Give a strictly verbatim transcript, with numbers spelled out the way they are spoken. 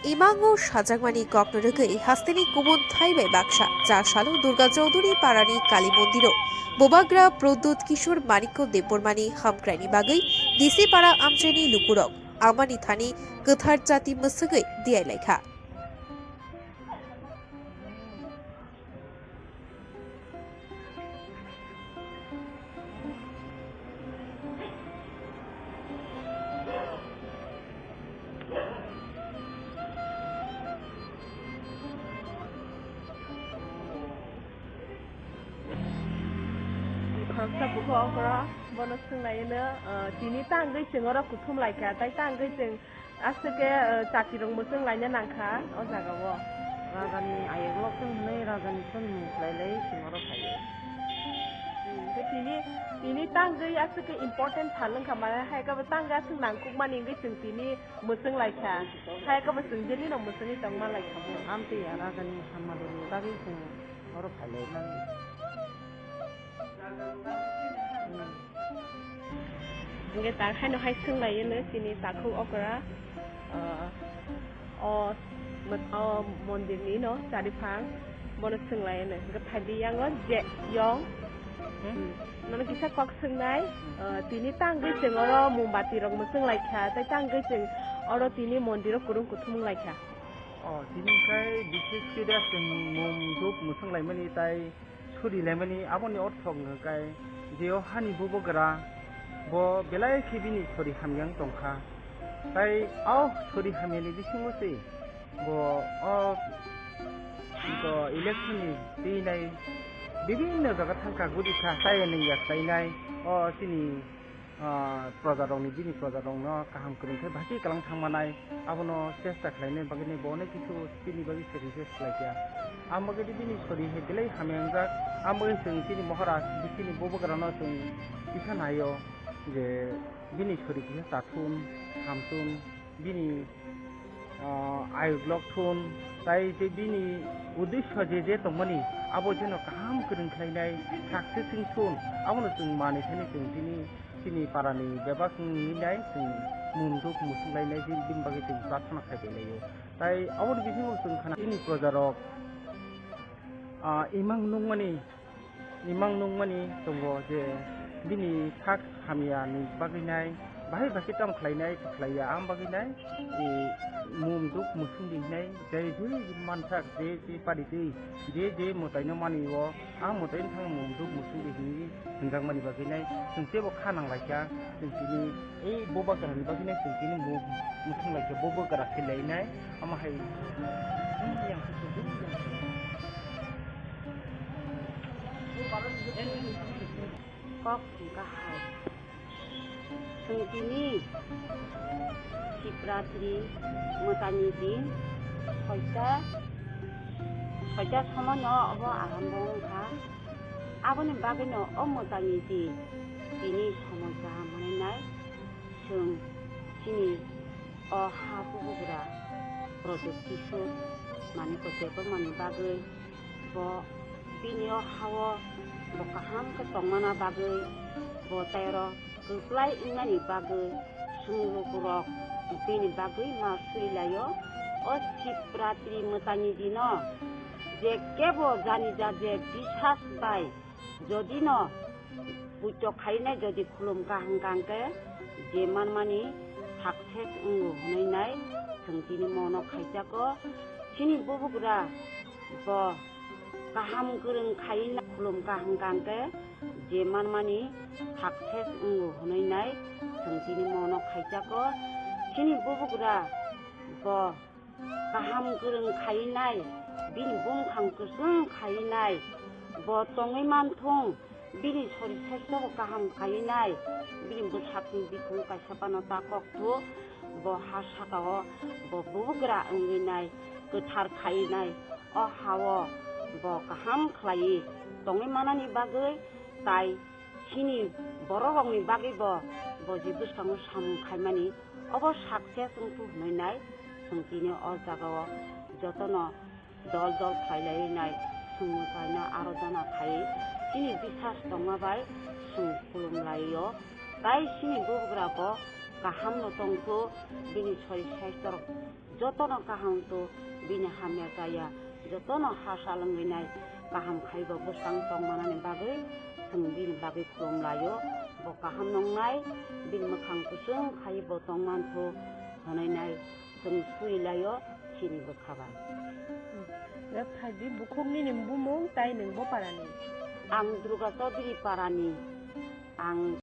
Imango sajakmani kokno rwgwi hasteni kubun thai bai baksa cha salo Durga Chaudhuri parani Kali mondiro Bubagra Pradyut Kishore Manikya Debbarmani hamkraini bagwi D C para amchaini lukurok amani thani kwthar chati mwswgwi diyai laikha. Khoroksa bukhuk okra bono swnglaino, ah, tini tangwi chwng oro kuthum laikha, tai tangwi chwng aswk khe, ah, chati rok mwchwng laina nangkha o jaga o. Raja ni ayok lok chwng hwnwi raja ni soni mung khlai lai chwng oro phaio. Hmm, khe tini, tini tangwi aswk khe important sal wngkha, mane hai khe bo tangwi aswk nangkukmani wngwi chwng tini mwchwng laikha. Hai khe bo chwng jelino mwchwngwi tongma laikha bo. Amtwi ya raja ni hamari ni bagwi chwng oro phai lai mani. Hmm. Hingke tak haino hai swnglaiyeno chini takhuk okra, ah, o, o mondirni no chariphang bono swnglaiyeno. Hingke phaidi yango je yong. Hmm. Hmm. Nono kisa kok swngnai, hmm, ah, tini tangwi chwng oro mombati rok mwchwng laikha, tei tangwi chwng oro tini mondiro kwrwng kuthumung laikha. O, tini khai bishes khe da chwng mum dhup mwchwng laimani tai suri laimani, aboni ortho hwnkha khe je o hani bubagra bo belai khe bini sori hamya wng tongkha. Tai o sori hamyani bisingo se bo o, bo election ni twi nai bibinno jaga thangkha gudi kha, tai nung ya khlainai o chini ah, proja rokni, bini proja rokno kaham kwrwng khe bhagi kwlang thang manai, abono chesta khlainai bagwi bo onek kisu bini bagwi sacrifice khlai kha. Ang bagwi bini sori hai belai hamya wngjak, ang bagwi chwng chini Maharaj, chini bubagrano chwng kisa naio je bini sori kisa chathun, hamchun, bini ah, ayuk lok thun, tai je bini uddesho je je tongmani, abo jeno kaham kwrwng khlainai, success wng thun, abono chwng manwi thani chwng chini, chini parani bebak wngwi nai chwng mum duk musuk lainai, je bini bagwi chwng prarthana khai bai laio. Tai aboni bisingo chwng khna chini proja rok, ah, imang nukmani, imang nukmani tongo je bini sak hamya ni bagwi nai, bahai bahai tamo khlai nai, khlai ya, ang bagwi nai, e, mum duk musung di hinai, je je mansak, je je pari twi, je je mwtai no mani o, ang mwtai no thang mum duk musung di hinwi hwnjak mani bagwi nai, chwng teibo kha nang lai kha, chwng tini, e, bubagra ni bagwi nai, chwng tini mum musung lai kha, bubagra khe lai nai, omo hai, yang Kok hwnkha hai, chwng tini Sibratri mwtaini din soita, soita somoino obo arambo wngkha. Aboni bagwino o mwtaini din tini somoi kaham hwnwi nai chwng chini o ha bubagra Pradyut Kishore Manikya Debbarmani bagwi, bo bini o ha-o bo kaham khe tongmana bagwi, bo tei oro kwplai wngnani bagwi sumlukurok bini bagwi ma suri lai-o. O Sibratri mwtaini dino je kebo jani ja je bisas bai jodi no puito khainai, jodi khulum kaham kangkhe je manmani success wngo hwnwi nai chwng tini mono khaijago. Chini bubagra bo kaham kwrwng khainai, khulum kaham kangkhe je manmani success wngo hwnwi nai chwng tini mono khaijago. Chini bubagra bo kaham kwrwng khainai, bini bumkhang kwchwng khainai, bo tongwi manthung, bini sori saistobo kaham khainai, bini bwsakni bikhung kaisa phano ta kok thu, bo ha sakao bo bubagra wngwi nai, kwthar khainai, o ha-o bo kaham khlaiwi tongwi manani bagwi, tai chini bororokni bagwi bo, bo je bwskango samung khaimani, obo success wngkhu hwnwi nai chwng tini o jagao jotono dol dol khlai laiwi nai chwng mwtaino arodhona khai chini bisas tongma bai chwng khulum lai-o. Tai chini bubagra bo kahamno tongkhu, bini sori saitorok Jotono kaham to bini hamya chaya, jotono ha salwngwi nai kaham khaibo bwskang tongmanani bagwi chwng bini bagwi khulum laio. Bo kaham nongnai, bini mwkhang kwchwng khaibo tongmantho hwnwi nai chwng sui laio chini bwkha bai. Rep phaidi, bukhuk nini bumung tai nwng bo parani? Ang Durga Chaudhary parani. Ang